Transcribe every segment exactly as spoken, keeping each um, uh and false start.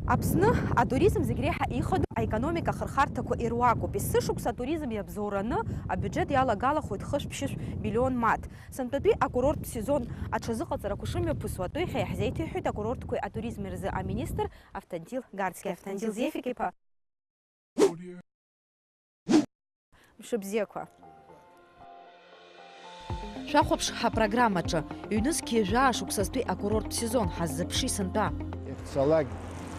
Аԥсны атуризм зегь реиҳа ихадоу аекономика ахырхарҭақәа ируакуп. Есышықәса атуризм иабзоураны абиуџьет иалагалахоит хышә-ԥшьышә миллион мааҭ. Сынтәатәи акурорттә сезон аҽазыҟаҵарақәа шымҩаԥысуа атәы иахьа иаҳзеиҭеиҳәеит акурортқәеи атуризми рзы аминистр Автандил Гарцкиа. Автандил Зефик-иԥа. Мшыбзиақәа. Шәахәаԥш ҳапрограммаҿы, ҩнызқьи жәаа шықәсазтәи акурорттә сезон ҳаззыԥши сынтәа. Иахьцалак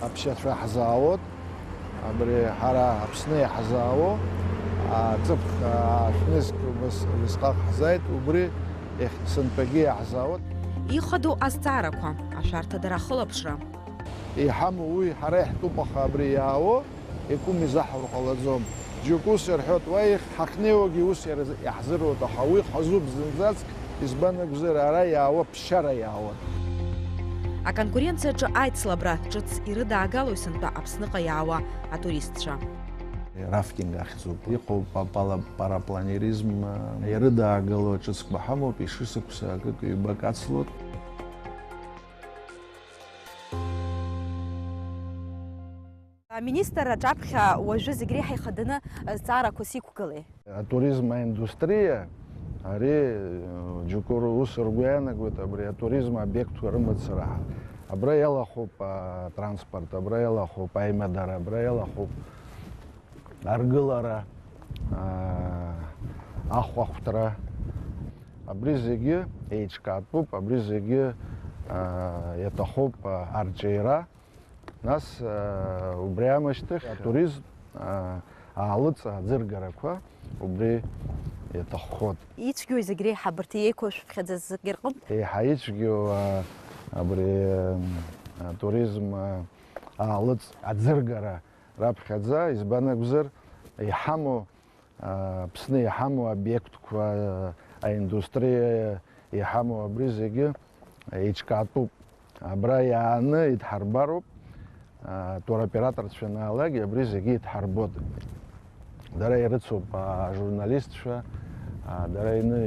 аԥсшьацәа ҳзаауеит, абри ҳара Аԥсны иаҳзаауа, а, ҵыԥх, а, шәнызқь убас убасҟак ҳзааит, убри иахь сынтәагьы иаҳзаауеит. Ихадоу азҵаарақәа, ашәарҭадара ахылаԥшра. Иҳамоу уи ҳара иаҳтәуп, аха абри иаауа, Икәым изаҳур ҟалаӡом. Џьоукы ус ирҳәоит, уа, ихь ҳахьнеиуагьы ус иара-, иаҳзыруеит, аха уи хазуп зынӡаск, избан акәзар, ара иаауа ԥсшьара иаауан. Аконкуренциаҿы аицлабра ҿыц ирыдаагалои сынтәа Аԥсныҟа иаауа атуристцәа? Рафтинг ахьӡуп. Иҟоуп апала-, парапланеризм, а, ирыдаагало ҿыцқәа ҳамоуп, ишышықәса акык-ҩбак ацлоит. Аминистр аҿаԥхьа уажәы зегь реиҳа ихаданы зҵаарақәас иқәгылеи? Атуризм аиндустриа, ари, э, џьоукы рус ргәы иаанагоит, абри атуризм обиектқәа рымацара. Абра иалахәуп атранспорт, абра иалахәуп аимадара, абра иалахәуп аргылара, а, ахәахәҭра. Абри зегьы еиҿкаатәуп, абри зегьы, а, иаҭахуп, а, арҿиара. Нас, аа, убри аамышьҭахь атуризм, аа, аалыҵ аӡыргарақәа убри иаҭаххоит. Ицәгьоу зегь реиҳа абарҭ еиқәышәԥхьаӡаз зегь рҟынтә? Еиҳа ицәгьоу, аа, абри, аа, атуризм, аа, аалыҵ аӡыргара раԥхьаӡа, избан акәзар, иҳамоу Аԥсны иҳамоу аобиектқәа, аиндустриа иҳамоу абри зегьы еиҿкаатәуп. Абра иааны идҳарбароуп, туроператорцәа анаалак, абри зегьы идҳарбоит. Дара ирыцуп ажурналистцәа, дара ины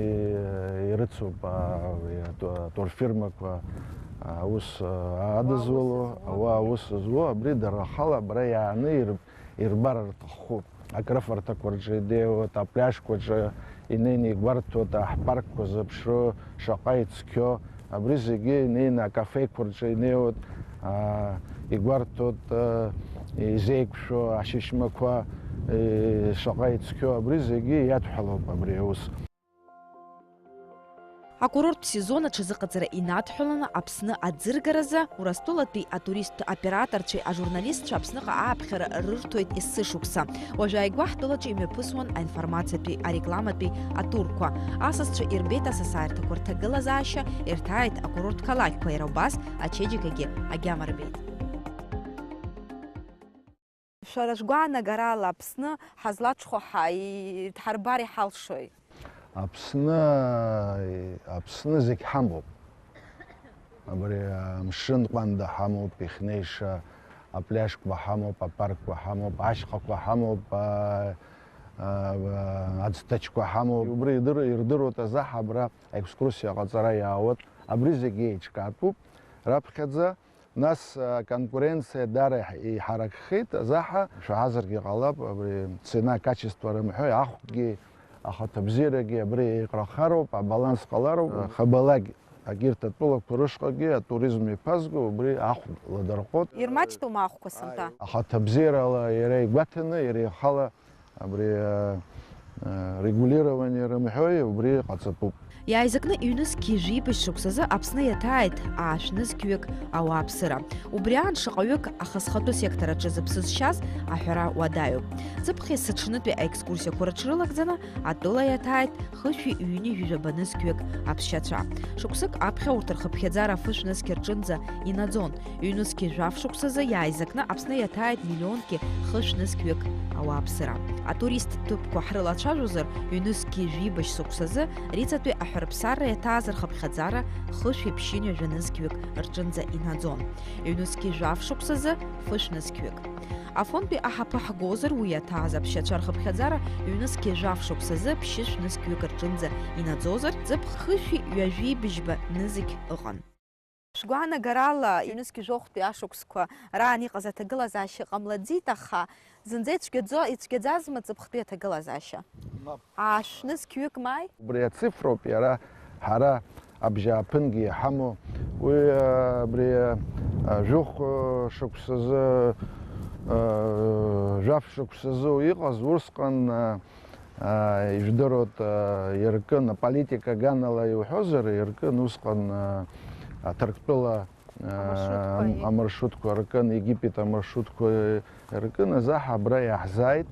ирыцуп ату-, атурфирмақәа, аус адызуло, ауаа аус зуо, абри дара рхала абра иааны ир-, ирбар рҭаххоуп. Акрыфарҭақәа рҿы инеиуеит, апляжқәа рҿы инеины игәарҭоит, ҳпаркқәа зыԥшро шаҟа ицқьоу, абри зегьы инеины акафеқәа рҿы инеиуеит, аа, игәарҭоит, аа, изеиқәшәо ашьышьмақәа, э, шаҟа ицқьоу, абри зегьы иадҳәалоуп абри аус. Акурорттә сезон аҽазыҟаҵара инадҳәаланы Аԥсны аӡыргаразы Урыстәылатәи атуристтә операторцәеи ажурналистцәа Аԥсныҟа ааԥхьара рырҭоит есышықәса. Уажәы ааигәа ҳтәылаҿы имҩаԥысуан аинформациатәи арекламатәи атурқәа. Асасцәа ирбеит асасааирҭақәа рҭагылазаашьа, ирҭааит акурорттә қалақьқәа, иара убас ачеиџьыкагьы агьама рбеит. Шәара шәгәаанагарала Аԥсны ҳазлаҽхәаҳа идҳарбар иҳалшои? Аԥсны, Аԥсны зегь ҳамоуп. Абри амшын ҟәанда ҳамоуп, ихнеиша апляжқәа ҳамоуп, апаркқәа ҳамоуп, ашьхақәа ҳамоуп, а, а, аӡҭачқәа ҳамоуп. Убри идыр-, ирдыруеит азаҳа абра аекскурсиа ҟаҵара иаауеит. Абри зегьы еиҿкаатәуп раԥхьаӡа. Нас, а, аконкуренциа даара иҳ-, иҳаракхеит, азаҳа шәаҳазаргьы ҟалап, абри цена, качество рымҳәои, ахәгьы, ахаҭабзиарагьы абри еиҟарахароуп, абаланс ҟалароуп. Хабалагь, агьырҭ атәылақәа рышҟагьы атуризм иԥазго убри ахә ладырҟәыт. Ирмаҷтәума ахәқәа сынтәа? Ахаҭабзиарала иара игәаҭаны, иара ихала Абри, э, э, регулирование рымҳәои, убри ҟаҵатәуп. Иааизакны ҩнызқьи жәибжь шықәсазы Аԥсны иаҭааит аашә нызқьҩык ауааԥсыра. Убри аан шаҟаҩык ахысхатәы сектор аҿы зыԥсы зшьаз аҳәара уадаҩуп. Ҵыԥх есыҽнытәи аекскурсиақәа рыҽрылагӡаны атәыла иаҭааит хышәи ҩни жәаба нызқьҩык аԥсшьацәа. Шықәсык аԥхьа урҭ рхыԥхьаӡара фышә нызқь рҿынӡа инаӡон. Ҩнызқьи жәаф шықәсазы иааизакны Аԥсны иаҭааит миллионки хышә нызқьҩык ауааԥсыра. Атурист ҭыԥқәа ҳрылацәажәозар, ҩнызқьи жәибжь шықәсазы Риҵатәи аҳәарԥсарра иаҭааз рхыԥхьаӡара хышәи ԥшьынҩажәа нызқьҩык рҿынӡа инаӡон. Ҩнызқьи жәаф шықәсазы фышә нызқьҩык. Афонтәи аҳаԥы ҳгозар, уи иаҭааз аԥсшьацәа рхыԥхьаӡара ҩнызқьи жәаф шықәсазы ԥшьышә нызқьҩык рҿынӡа инаӡозар, ҵыԥх хышәи ҩажәи быжьба нызқь ыҟан. Гәаанагарала, ҩнызқь жәохәтәи ашықәсқәа раан иҟаз аҭагылазаашьа ҟамлаӡеит, аха зынӡа ицәгьаӡо, ицәгьаӡазма ҵыԥхтәи аҭагылазаашьа? Мап. Аашә нызқь ҩык мааи? Убри ацифроуп иара ҳара абжьааԥынгьы иҳамоу. Уи, а, абри, а, жәохә, а, шықәсазы, а, жәаф шықәсазы иҟаз усҟан, а, а, ижәдыруеит, а, иркын, аполитика аганала иуҳәозар, иркын усҟан, а, аҭырқәтәыла, а, Амаршрутқәа, ам-, амаршрутқәа ркын, Египет амаршрутқәа ркын, азаҳа абра иаҳзааит.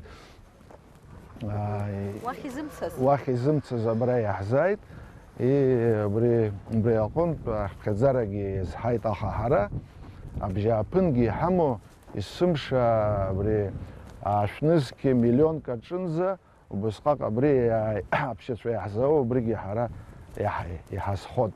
Ааи. Уахь изымцаз? Уахь изымцаз абра иаҳзааит. И, абри, убри аҟынтә ахԥхьаӡарагьы иазҳаит, аха ҳара абжьааԥынгьы иҳамоу, есымша абри аашә нызқь миллионк аҿынӡа убысҟак абри иааи-, аԥшьацәа иаҳзаау, убригьы ҳара иаҳ-, иҳазхот.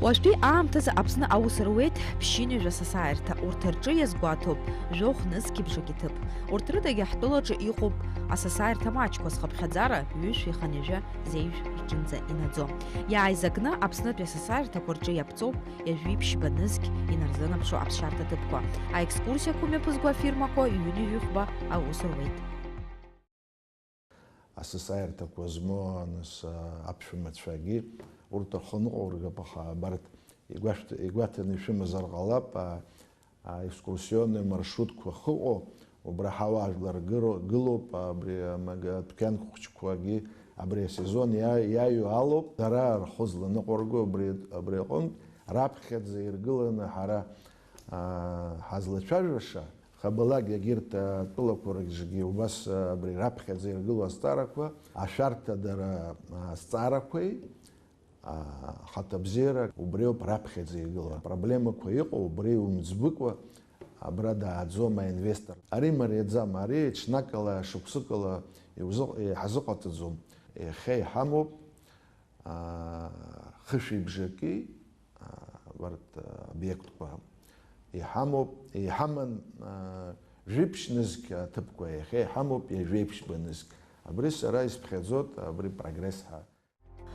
Уажәтәи аамҭазы Аԥсны аус руеит ԥшьынҩажәа асасааирҭа, урҭ рҿы иазгәаҭоуп жәохә нызқьыбжак иҭыԥ. Урҭ рыдагьы ҳтәылаҿы иҟоуп асасааирҭа маҷқәа, зхыԥхьаӡара ҩышәи хынҩажәа зеижә рҿынӡа инаӡо. Иааизакны Аԥснытәи асасааирҭақәа рҿы иаԥҵоуп ҩажәи ԥшьба нызқь инарзынаԥшуа аԥсшьарҭа ҭыԥқәа. Аекскурсиақәа мҩаԥызго афирмақәа ҩынҩажәихәба аус руеит. Асасааирҭақәа змоу, нас, а, аԥшәмацәагьы урҭ рхы ныҟәыргап, аха абарҭ игәашәҭ-, игәаҭаны ишәымазар ҟалап, а, а, екскурсионный маршрутқәа ахьыҟоу, убра ҳауаажәлар гыро-, гылоуп, абри, а, мага-, адәқьан хәыҷқәагьы абри асезон иа-, иаҩу алоуп, дара рхы зланыҟәырго абри, абри аҟынтә, раԥхьаӡа иргыланы ҳара, а, ҳазлацәажәаша, Хабалак егьырҭ атәылақәа рҿгьы убас, а, абри раԥхьаӡа иргыло азҵаарақәа, ашәарҭадара, а, азҵаарақәеи, а, ахаҭабзиара убриоуп раԥхьаӡа иргыло. Апроблемақәа иҟоу убри умӡбыкәа, абра дааӡом аинвестор. Ари мариаӡам, ари ҽнакала, шықәсыкала иузыҟ-, иҳазыҟаҵаӡом. Иахьа иҳамоуп, а, хышәи бжаки, а, абарҭ, а, обиектқәа иҳамоуп, иҳаман, а, жәиԥшь нызқь аҭыԥқәа, иахьа иҳамоуп ҩажәеиԥшьба нызқь. Абри сара исԥхьаӡоит, абри прогресс ҳәа.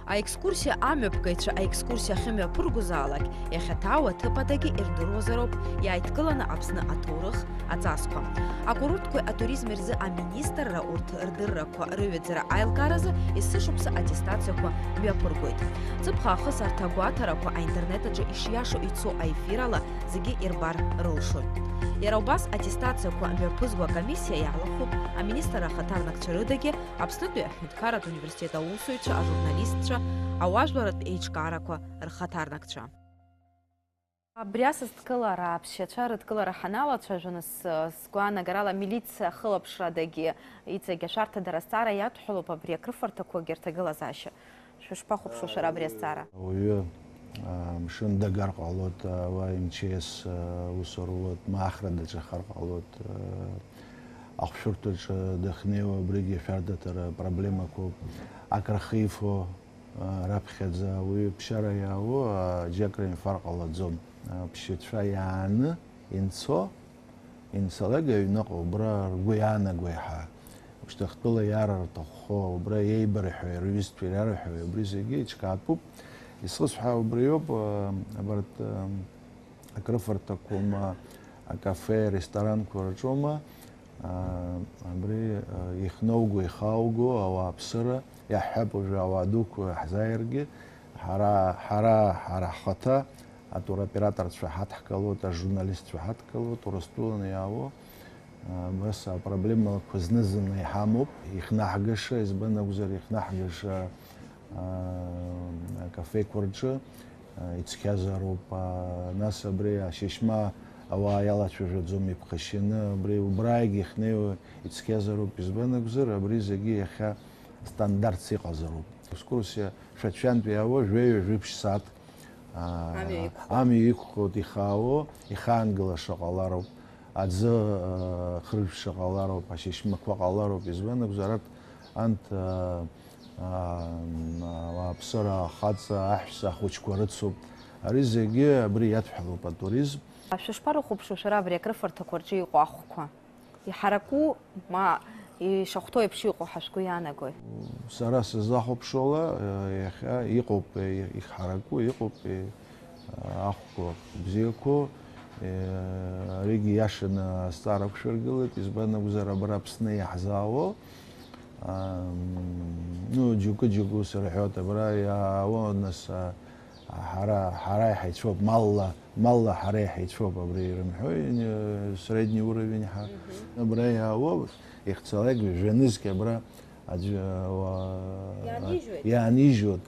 Аекскурсиа амҩаԥгаҩцәа аекскурсиа ахьымҩаԥыргозаалак, иахьа ҭаау аҭыԥ адагьы ирдыруазароуп иааидкыланы Аԥсны аҭоурых, аҵасқәа. Акурортқәеи атуризми рзы аминистрра урҭ рдыррақәа рыҩаӡара аилкааразы есышықәса аттестациақәа мҩаԥыргоит. Ҵыԥх аахыс арҭ агәаҭарақәа аинтернет аҿы ишиашоу ицо аефир ала зегьы ирбар рылшоит. Иара убас аттестациақәа мҩаԥызго акомиссиа иалахәуп аминистрра ахаҭарнакцәа рыдагьы Аԥснытәи аҳәынҭқарратә университет аусзуҩцәа, ажурналистцәа, ауаажәларратә еиҿкаарақәа рхаҭарнакцәа. Абри асасдкылара аԥсшьацәа рыдкылара ҳаналацәажәа, нас, сгәаанагарала, амилициа ахылаԥшрадагьы иҵегь ашәарҭадара азҵаара иадҳәалоуп абри акрыфарҭақәагьы рҭагылазаашьа. Шәышԥахәаԥшуа шәара абри азҵаара? Ауаҩы, а, амшын дагар ҟалоит, а, ауаа МЧС, а, усура руеит, ма Ахра даҿахар ҟалоит, а, ахәшәырҭаҿы дахьнеиуа абригьы ашәарҭадара проблемақәоуп, акрахифо, а, раԥхьаӡа ауаҩы ԥсшьара иаауа, а, џьакра имфар ҟалаӡом. Аԥсшьацәа иааны инцо, инцалак аҩныҟа, убра ргәы иаанаго иаҳа. Ушьҭахьтәыла иара рҭаххо, убра иеибарҳәо, рҩызцәа ирарҳәо, убри зегьы иҿкаатәуп. Исызҳәа убриоуп, а, абарҭ, а, акрыфарҭақәоума, акафе, аресторанқәа рҿоума, а, абри, а, ихноуго, ихаауго ауааԥсыра, иаҳҳәап, уажәы ауаа дуқәа ҳзааиргьы, ҳара, ҳара, ҳара ҳхаҭа, атуроператорцәа ҳадҳкылоит, ажурналистцәа ҳадҳкылоит, Урыстәыланы иаауа, а, абас апроблемақәа зны-зынла иҳамоуп, ихнаҳгаша, избан акәзар, ихнаҳгаша, а, акафеқәа рҿы, а, ицқьазароуп, а, нас абри ашьышьма ауаа иалацәажәаӡом иԥхашьаны, абри убраагьы ихнеиуа ицқьазароуп, избан акәзар, абри зегьы иахьа стандартс иҟазароуп. Екскурсиа шәачантә иаауа жәаҩа-жәиԥшь сааҭ, аа, амҩа иқәхоит. Амҩа иқәхоит, ихаауа, ихаангылаша ҟалароуп, аӡы, аа, хыржәша ҟалароуп, ашьышьмақәа ҟалароуп, избан акәзар, арҭ, анҭ, аа, аа, ауааԥсыра, ахаҵа, аҳәса, ахәыҷқәа рыцуп. Ари зегьы абри иадҳәалоуп атуризм. Шәышԥарыхәаԥшуа шәара абри акрыфарҭақәа рҿы иҟоу ахәқәа? Иҳараку, ма ишахәҭоу еиԥш иҟоу ҳәа шәгәы иаанагои? Сара сызлахәаԥшуала, иахьа иҟоуп, ихҳараку, иҟоуп, Ахәқәа бзиақәоу, аригьы иашаны азҵаара ақәшәыргылеит, избан акәзар, абра Аԥсны иаҳзаауа, ну, џьоукы-џьоукы ус рҳәоит, абра иаауа, нас, ҳара, ҳара иҳаицәоуп, малла, малла ҳара иҳаицәоуп, абри ирымҳәои, средний уровень ҳәа. Абра иаауа, ихцалак жәанызқь абра аӡәы, уа-, Иаанижьуеит. Иаанижьуеит.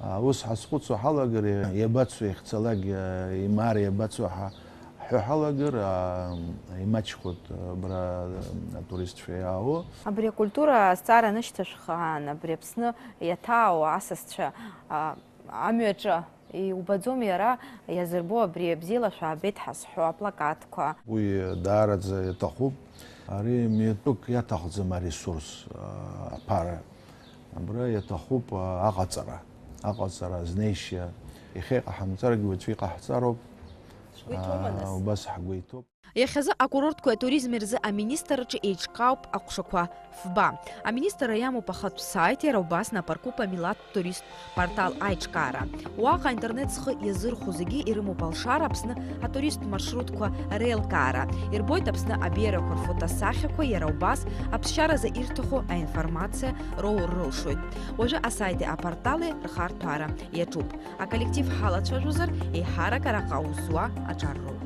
А, ус ҳазхәыцуа ҳалагар, иа-, иабацо ихцалак, а, имаар иабацо ҳа-, ҳҳәо ҳалагар, а, имаҷхоит, а, абра, а, атуристцәа иаауа. Абри акультура азҵаара анышьҭашәхаан, абри Аԥсны иаҭаауа асасцәа, а, амҩаҿы иубаӡом иара, иазырбо абри бзиала шәаабеит ҳазҳәо аплакатқәа. Уи даараӡа иаҭахуп. Ари митәык иаҭахӡам аресурс, а, аԥара. Абра иаҭахуп, а, аҟаҵара. Аҟаҵара, азнеишьа. Иахьа иҟаҳамҵаргьы уаҵәы иҟаҳҵароуп. Сгәы иҭоума, нас? А, убас ҳгәы иҭоуп. Иахьазы акурортқәеи атуризми рзы аминистрраҿы еиҿкаауп аҟәшақәа фба. Аминистрра иамоуп ахатә сайт, иара убас напаркуп амилаҭтә туристтә портал аиҿкаара. Уаҟа аинтернет зхы иазырхәо зегьы ирымоуп алшара Аԥсны атуристтә маршрутқәа реилкаара. Ирбоит Аԥсны абеиарақәа рфотосахьақәа, иара убас аԥсшьаразы ирҭаху аинформациа роур рылшоит. Уажәы асаити апортали рхарҭәаара иаҿуп. Аколлектив ҳалацәажәозар, еиҳарак араҟа аус зуа аҿар роуп.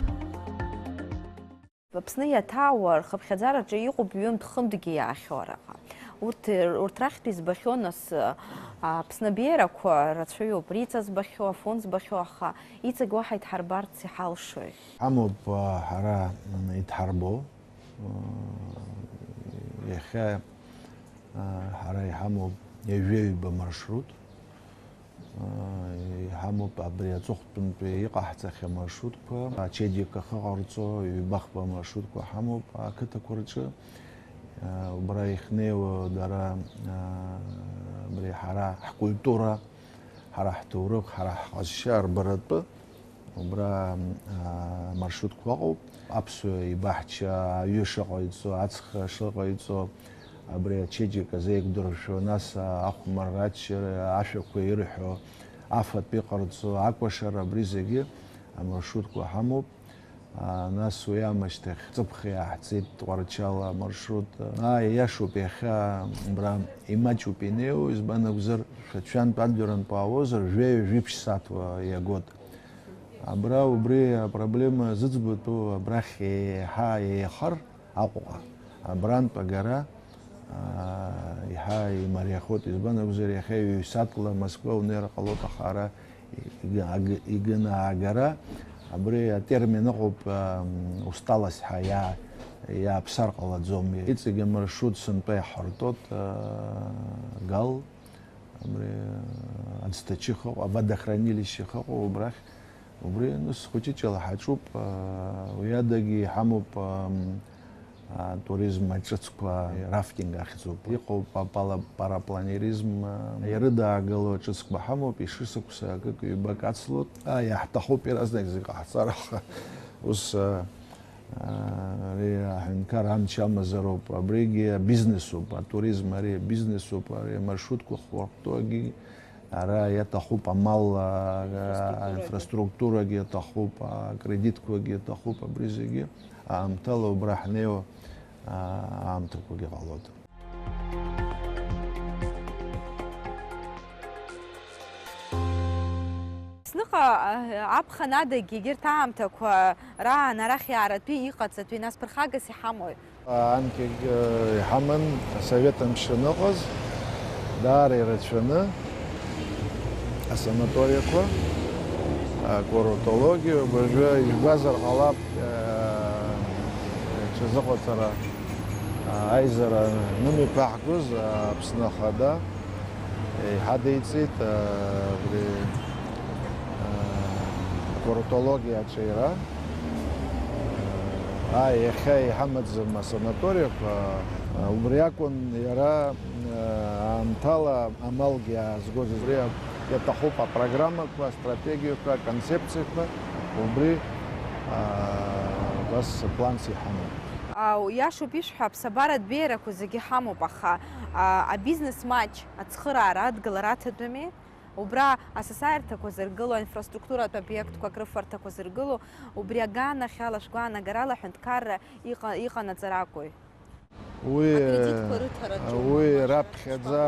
Аԥсны иаҭаауа рхыԥхьаӡараҿы иҟоуп ҩынтә-хынтәгьы иаахьоу араҟа. Урҭ, урҭ рахьтә избахьоу, нас, Аԥсны абеиарақәа рацәаҩуп, риҵа збахьоу, Афон збахьоу, аха иҵегь уаҳа идҳарбарц иҳалшои? Ҳамоуп, а, ҳара, м, идҳарбо, м, иахьа, а, ҳара иҳамоуп ҩажәа-ҩба маршрут. Иҳамоуп абри аҵыхәтәантәи иҟаҳҵахьа маршрутқәа, ачеиџьыка ахы ҟарҵо ҩба-хԥа маршрутқәа ҳамоуп ақыҭақәа рҿы. Убра ихнеиуа дара, абри ҳара ҳкультура, ҳара ҳҭоурых, ҳара ҳҟазшьа рбаратәы. Убра, аа, маршрутқәа ыҟоуп. Аԥсуа ибаҳча аҩы шыҟаиҵо, аҵх шыҟаиҵо, абри ачеиџьыка зеиқәдыршәо, нас, аа, ахәмарра аччара, ашәақәа ирҳәо, афатә иҟарҵо, акәашара, абри зегьы амаршрутқәа ҳамоуп. Аа, нас уи аамышьҭахь Ҵыԥх иааҳцеит, Тҟәарчал амаршрут. Аа, ииашоуп, иахьа абра имаҷуп инеиуа, избан акәзар, шәачантә адырҩантә уаауазар, жәаҩа-жәиԥшь сааҭ уа-, иагоит. Абра убри апроблема зыӡбатәу абрахь еиҳа еихар Аҟәаҟа. Абрантә агара, аа, еиҳа имариахоит. Избан акәзар, иахьа ҩ-сааҭла Москва унеир ҟалоит, аха ара ига-, аг-, иганы аагара, абри атермин ыҟоуп, аа, усталость ҳәа иа-, иааԥсар ҟалаӡом. Иҵегь амаршрут сынтәа иҳартуеит, аа, Гал. Абри, э, аӡҭачы хыҟоу, аводохранилище хыҟоу убрахь, убри, ну, схәыҷыҷала ҳаҿуп, э, уи адагьы иҳамоуп, э, атуризм аҿыцқәа, рафтинг ахьӡуп. Иҟоуп апала-, парапланеризм, э, ирыдаагалоу аҿыцқәа ҳамоуп, ишышықәса акык-ҩбак ацлоит. А, иаҳҭахуп иаразнак зегь ҟаҳҵар, аха ус, э, Ари аҳәынҭқар амч амазароуп, абригьы абизнесуп, атуризм ари абизнесуп, ари амаршрутқәа хурхтуагьы ара иаҭахуп, амал, а, инфраструктурагьы иаҭахуп, акредитқәагьы иаҭахуп, абри зегьы аамҭала убра ҳнеиуа, а, аамҭақәагьы ҟалоит. Аԥсныҟа, а, аԥхын адагьы егьырҭ аамҭақәа раан арахь иааратәи иҟаҵатәи, нас ԥырхагас иҳамои? Анкьагь, э, иҳаман асовет амшын ыҟаз, даара ирацәаны асанаториақәа, акурортологиа, уажәы ижәбазар ҟалап, э, ҽазыҟаҵара, а, аизара анымҩаԥаҳгоз, а, Аԥсны Ахада. Иҳадиҵеит, а, абри, а, акурортологиа аҿиара. А, иахьа иҳамаӡам асанаториақәа, а, убри акәын иара, а, аамҭала амалгьы аазгоз. Убри иаҭахуп апрограммақәа, астратегиақәа, аконцепциақәа, убри, а, убас планс иҳамоуп. А, иашоуп ишәҳәо, аԥсабаратә беиарақәа зегьы ҳамоуп, аха, а, абизнес маҷ ацхыраара адгылара аҭатәыми? Убра асасааирҭақәа зыргыло, аинфраструктуратә обиектқәак рыфарҭақәа зыргыло, убри аганахьала шәгәаанагарала аҳәынҭқарра иҟа-, иҟанаҵар акәи? Уи, акредитқәа рыҭараҿы уи ума, раԥхьаӡа,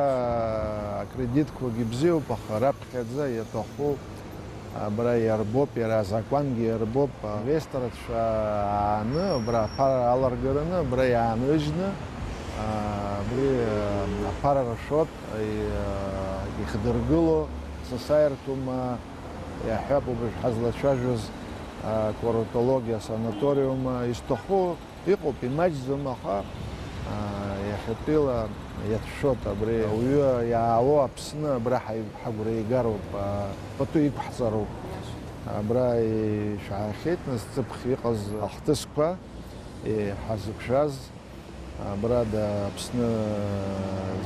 акредитқәагьы бзиоуп, аха раԥхьаӡа иаҭаху абра иарбоуп, иара азакәангьы иарбоуп, инвесторцәа ааны, абра аԥара аларгараны, абра иааныжьны, абри аԥара рашәоит, ихдыргыло, сасааирҭоума, иаҳҳәап, убыржә ҳазлацәажәоз, акурортологиа санаториум, изҭаху Иҟоуп, имаҷӡам, аха, аа, иахьатәила иацәшәоит абри. Ауаҩы иаауа Аԥсны абра ҳаи-, ҳагәра игароуп, аа, пату иқәҳҵароуп. Абра ишәаахьеит, нас, ҵыԥх иҟаз ахҭысқәа, е, ҳазықәшәаз, абра да-, Аԥсны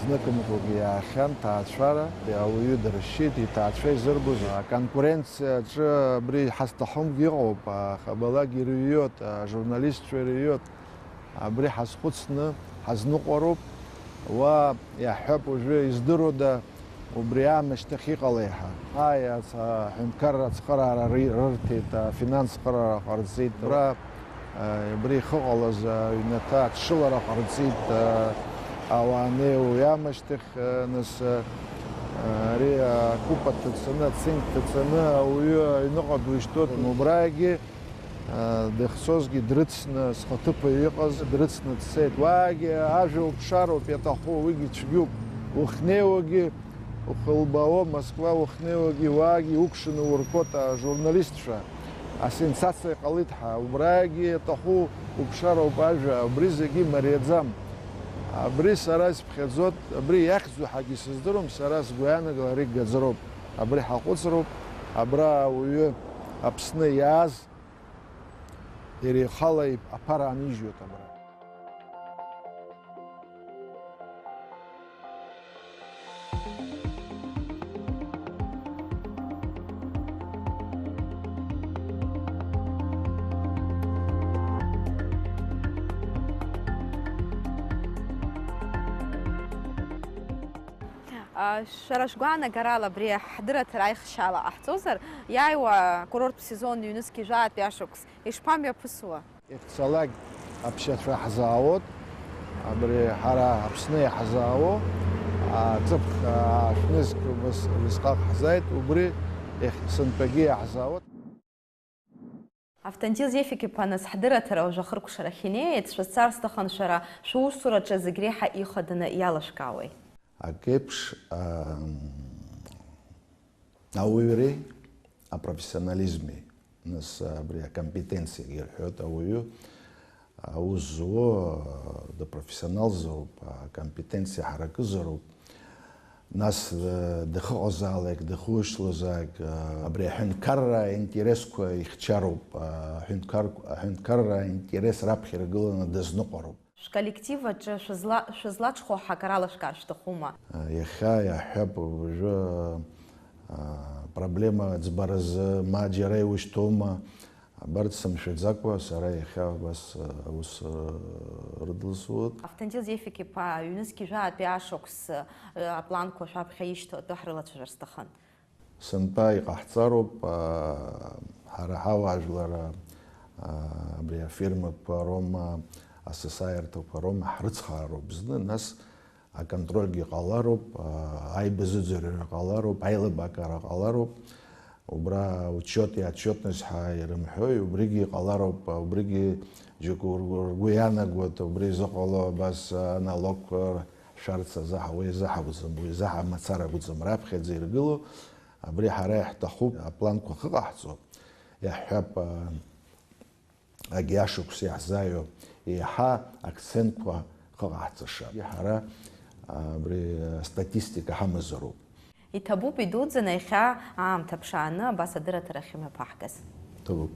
зныкымкәагьы иаахьан ҭаацәара, ауаҩы дыршьит, иҭаацәа изырбоз. Аконкуренциа аҿы абри ҳазҭахымгьы ыҟоуп, аха абалак ирыҩуеит, ажурналистцәа ирыҩуеит. Абри ҳазхәыцны ҳазныҟәароуп. Уа иаҳҳәап, уажәы издыруада убри аамышьҭахь иҟалеи ҳәа. Ааи, ац-, аҳәынҭқарра ацхыраара ри-, рырҭеит, афинанс цхыраара ҟарҵеит. Абра, а, абри ихыҟалаз аҩнаҭа аҽшылара ҟарҵеит, а, ауаа неиуа иамышьҭахь, а, нас, а, ари акәыпа ҭацаны, ацинк ҭацаны ауаҩы аҩныҟа душьҭуеит. Убраагьы Дыхцозгьы дрыцны, зхаҭыԥуаҩ иҟаз дрыцны дцеит. Уаагьы ажәа уԥшароуп иаҭаху, уигьы цәгьоуп. Ухнеиуагьы ухылбаауа, Москва ухнеиуагьы уаагьы укәшаны уркуеит ажурналистцәа. Асенсациа ҟалеит ҳәа. Убраагьы иаҭаху уԥшароуп ажәа, абри зегьы мариаӡам. Абри сара исԥхьаӡоит, абри иахьӡу ҳәагьы сыздыруам, сара сгәы иаанагала ари гаӡароуп. Абри ҳаҟәыҵроуп, абра ауаҩы Аԥсны иааз, иара ихала ип-, аԥара анижьуеит абра. Шәара шәгәаанагарала абри ҳдырраҭара аихшьаала ҟаҳҵозар, иааиуа акурорттә сезон ҩнызқь жәаатәи ашықәс ишԥамҩаԥысуа? Иахьцалак аԥсшьацәа ҳзаауеит, абри ҳара Аԥсны иаҳзаауа, а, ҵыԥх, а, шәнызқь убас убасҟак ҳзааит, убри иахь сынтәагьы иаҳзаауеит. Автандил Зефик-иԥа, нас ҳдырраҭара уажә ахыркәшарахь инеит, шәызцар сҭахын, шәара шәусураҿы зегь реиҳа ихаданы иалышәкаауеи? Акеиԥш, ам, ауаҩреи апрофессионализми, нас, абри акомпетенциагьы рҳәоит, ауаҩы аус зуо, дыпрофессионалзароуп, акомпетенциа ҳаракызароуп. Нас, э, дахыҟазаалак, дахушьҭлозаалак, э, абри аҳәынҭқарра аинтересқәа ихьчароуп, э, аҳәынҭқар-, аҳәынҭқарра аинтерес раԥхьа иргыланы дазныҟәароуп. Шәколлектив аҿы шәызла-, шәызлаҽхәо ҳәа акыр алышәкаар шәҭахума? Э, иахьа иаҳҳәап, уажәы, э, проблема ӡбаразы ма џьара иушьҭоума, абарҭ сымшәаӡакәа, сара иахьа абас, э, аус, э, рыдылсуеит. Автандил Зефик-иԥа, ҩнызқь жәаатәи ашықәс, э, апланқәа шәаԥхьа ишьҭоу атәы ҳрылацәажәар сҭахын. Сынтәа иҟаҳҵароуп, а, ҳара ҳауаажәлар, а, абри афирмақәа роума, асасааирҭақәа роума ҳрыцхраароуп зны, нас аконтрольгьы ҟалароуп, а, аибазыӡырҩра ҟалароуп, аилибакаара ҟалароуп. Убра учёти отчётность ҳәа ирымҳәои, убригьы иҟалароуп, убригьы џьоук ргәы, ргәы иаанагоит, убри зыҟало абас аналогқәа шәарц азы ҳа-, уи азы ҳакәӡам, уи азы ҳамацара акәӡам, раԥхьаӡа иргыло, абри ҳара иаҳҭахуп, апланқәа ахьыҟаҳҵо, иаҳҳәап, а, агьи ашықәс иаҳзааиуа еиҳа акцентқәа ахьыҟаҳҵаша. Ҳара, а, абри, а, статистика ҳамазароуп. Иҭабуп идуӡӡаны иахьа аамҭа ԥшааны абас адырраҭарахь имҩаԥаҳгаз. Ҭабуп.